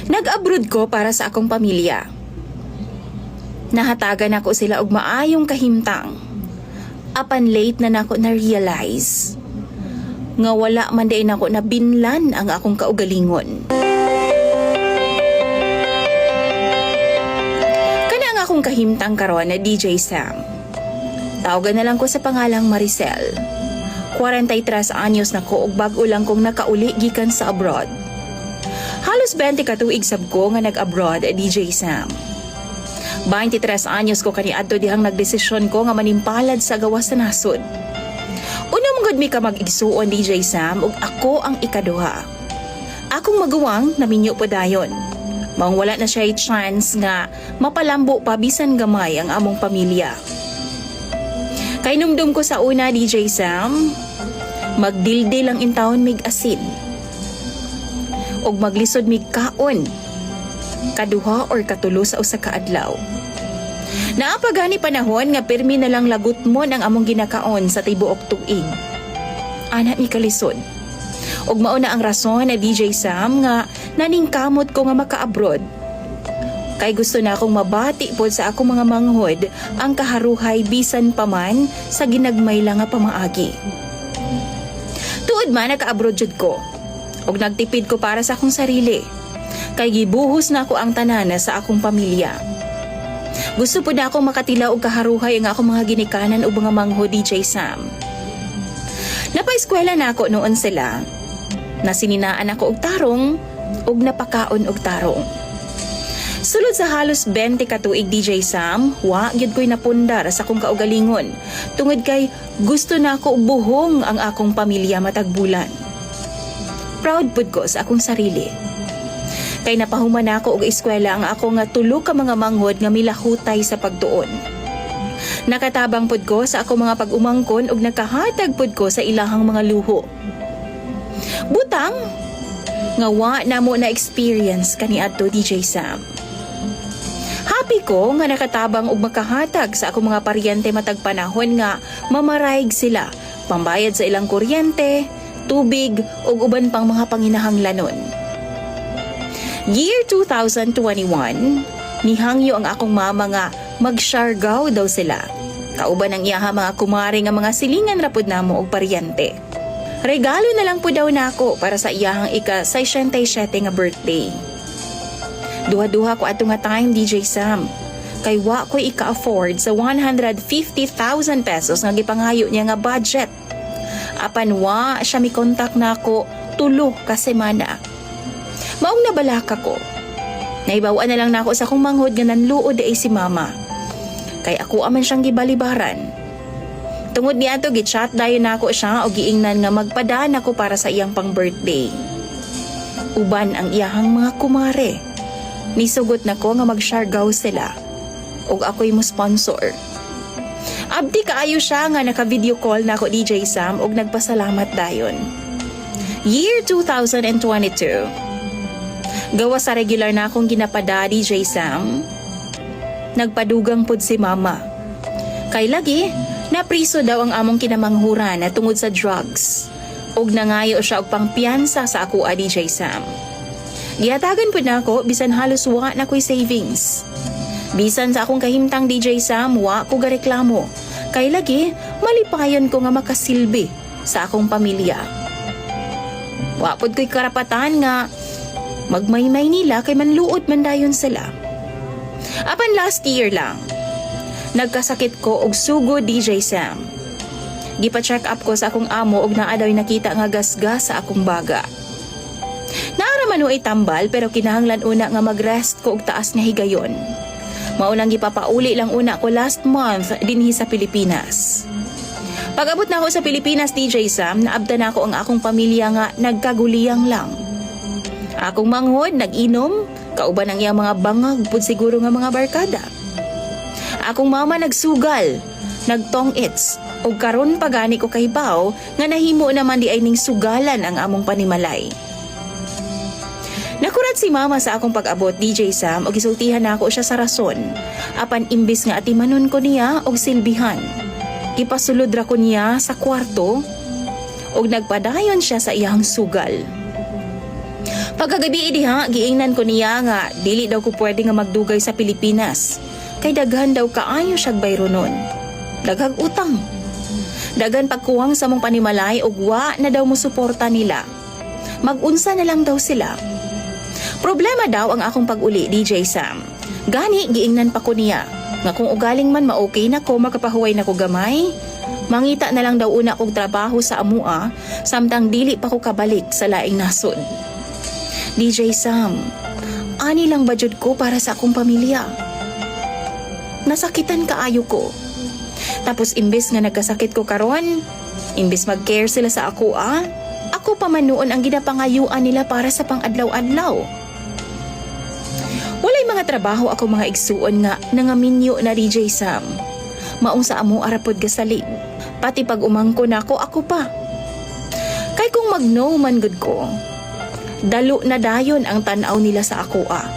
Nag-abroad ko para sa akong pamilya. Nahatagan ako sila og maayong kahimtang. Apan late na nako na-realize nga wala man diay nako nabinlan ang akong kaugalingon. Kana ang akong kahimtang karon na DJ Sam. Tawagan na lang ko sa pangalang Maricel. 43 anyos na ko ug bag-o lang kong nakauli gikan sa abroad. Halos 20 ka tuig sab ko nga nag-abroad, DJ Sam. 23 anyos ko kaniadto dihang nagdesisyon ko nga manimpalad sa gawas sa nasod. Una man gud mi ka mag-igsuon, DJ Sam, ug ako ang ikaduha. Akong maguwang naminyo po dayon. Maong wala na siya chance nga mapalambo pa bisan gamay ang among pamilya. Kay numdum ko sa una, DJ Sam, magdildil ang intawon mig asin. Og maglisod mig kaon. Kaduha or katulo sa usa ka adlaw. Naa pa gani panahon nga pirmi na lang lagutmon ang among ginakaon sa tibuok tuig. Ana mi kalisod. Ug mao na ang rason na DJ Sam nga naningkamot ko nga maka-abroad. Kay gusto na akong mabati pod sa akong mga manghod ang kaharuhay bisan pa man sa ginagmay lang nga pamaagi. Tuod man naka-abroad jud ko. Ug nagtipid ko para sa akong sarili. Kay gibuhos na ako ang tanan sa akong pamilya. Gusto po na akong makatilaw og kaharuhay ang akong mga ginikanan ug mga manghod, DJ Sam. Napaeskwela na ako noon sila. Nasininaan ako og tarong ug napakaon og tarong. Sulod sa halos 20 ka tuig, DJ Sam, wa gyud ko'y napundar sa akong kaugalingon tungod kay gusto na ako buhong ang akong pamilya matag bulan. Proud pud ko sa akong sarili. Kay napahuman ako og eskwela ang ako nga tulo ka mga manghod nga milahutay sa pagtuon. Nakatabang pud ko sa akong mga pag-umangkon ug nakahatag pud ko sa ilahang mga luho. Butang nga wa na mo na experience kaniadto, DJ Sam. Happy ko nga nakatabang og makahatag sa akong mga paryente matag panahon nga mamaraig sila pambayad sa ilang kuryente, tubig ug uban pang mga panginahanglanon. Year 2021, nihangyo ang akong mama nga mag-Siargao daw sila. Kauban ang iyaha mga kumare nga mga silingan ra pud namo og paryente. Regalo na lang po daw nako para sa iyahang ika 67 nga birthday. Duha-duha ko ato nga time, DJ Sam. Kay wa ko'y ika-afford sa 150,000 pesos nga gipangayo niya nga budget. Apan wa siya mi kontak nako 3 ka semana. Maong nabalaka ko. Naibawan na lang nako sa akong manghod nga nanluod ay si mama. Kay ako aman siyang gibalibaran. Tungod niadto, gichat dayon nako siya og giingnan nga magpadaan ako para sa iyang pang birthday. Uban ang iyahang mga kumare. Nisugot nako nga mag-Siargao sila. Og ako'y mo sponsor. Abdi kaayo siya nga naka-video call nako, DJ Sam, og nagpasalamat dayon. Year 2022. Gawa sa regular na akong ginapada, DJ Sam. Nagpadugang pod si mama. Kay lagi, napriso daw ang among kinamanghuran na tungod sa drugs. Og nangayo siya og pangpiyansa sa ako, DJ Sam. Gihatagan pud nako bisan halos wa na ko'y savings. Bisan sa akong kahimtang, DJ Sam, wa ko gareklamo. Kay lagi, malipayon ko nga makasilbi sa akong pamilya. Wa pod ko'y karapatan nga magmaymay nila kay manluod man dayon sila. Apan last year lang, nagkasakit ko og sugo, DJ Sam. Gipa-check up ko sa akong amo og naa daw nakita nga gasgas sa akong baga. Naa ra man ay tambal pero kinahanglan una nga mag-rest ko og taas nga higayon. Mao nang gipapauli lang una ko last month dinhi sa Pilipinas. Pag-abot na ako sa Pilipinas, DJ Sam, naabta na ako ang akong pamilya nga nagkaguliyang lang. Akong manghod, nag-inom, kauban ang iyang mga bangag pud siguro nga mga barkada. Akong mama nagsugal, nagtong its, ug karon pa gani ko kahibaw nga nahimo naman di ay ning sugalan ang among panimalay. Nakurat si mama sa akong pag-abot, DJ Sam, ug gisultihan nako siya sa rason. Apan imbis nga atimanon ko niya og silbihan, gipasulod ra ko niya sa kwarto ug nagpadayon siya sa iyang sugal. Pagkagabi diha, giingnan ko niya nga dili daw ko pwede nga magdugay sa Pilipinas. Kay daghan daw kaayo siyag bayronon. Daghag utang. Daghan pagkuwang sa mong panimalay ug wa na daw mo suporta nila. Magunsa na lang daw sila. Problema daw ang akong pag-uli, DJ Sam. Gani, giingnan pa ko niya nga kung ugaling man ma-okay na ko, makapahuway na ko gamay, mangita na lang daw una kog trabaho sa amua samtang dili pa ko kabalik sa laing nasod. DJ Sam, ani lang ba jud ko para sa akong pamilya? Nasakitan kaayo ko. Tapos imbes nga nagkasakit ko karon, imbes mag-care sila sa ako ah, ako pa man noon ang ginapangayuan nila para sa pang-adlaw-adlaw. Walay mga trabaho ako, mga igsuon, nga nangaminyo na, DJ Sam. Maong sa amo arapod gasalig. Pati pag umangko nako, ako pa. Kay kung mag-no man gud ko, dalo na dayon ang tan-aw nila sa ako ah.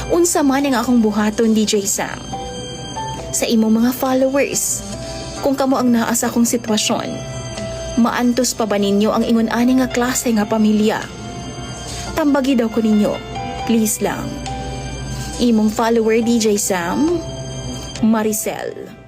Unsa man ang akong buhaton, DJ Sam? Sa imong mga followers, kung kamo ang naa sa akong sitwasyon, maantos pa ba ninyo ang ingon ani nga klase nga pamilya? Tambagi daw ko ninyo, please lang. Imong follower, DJ Sam, Maricel.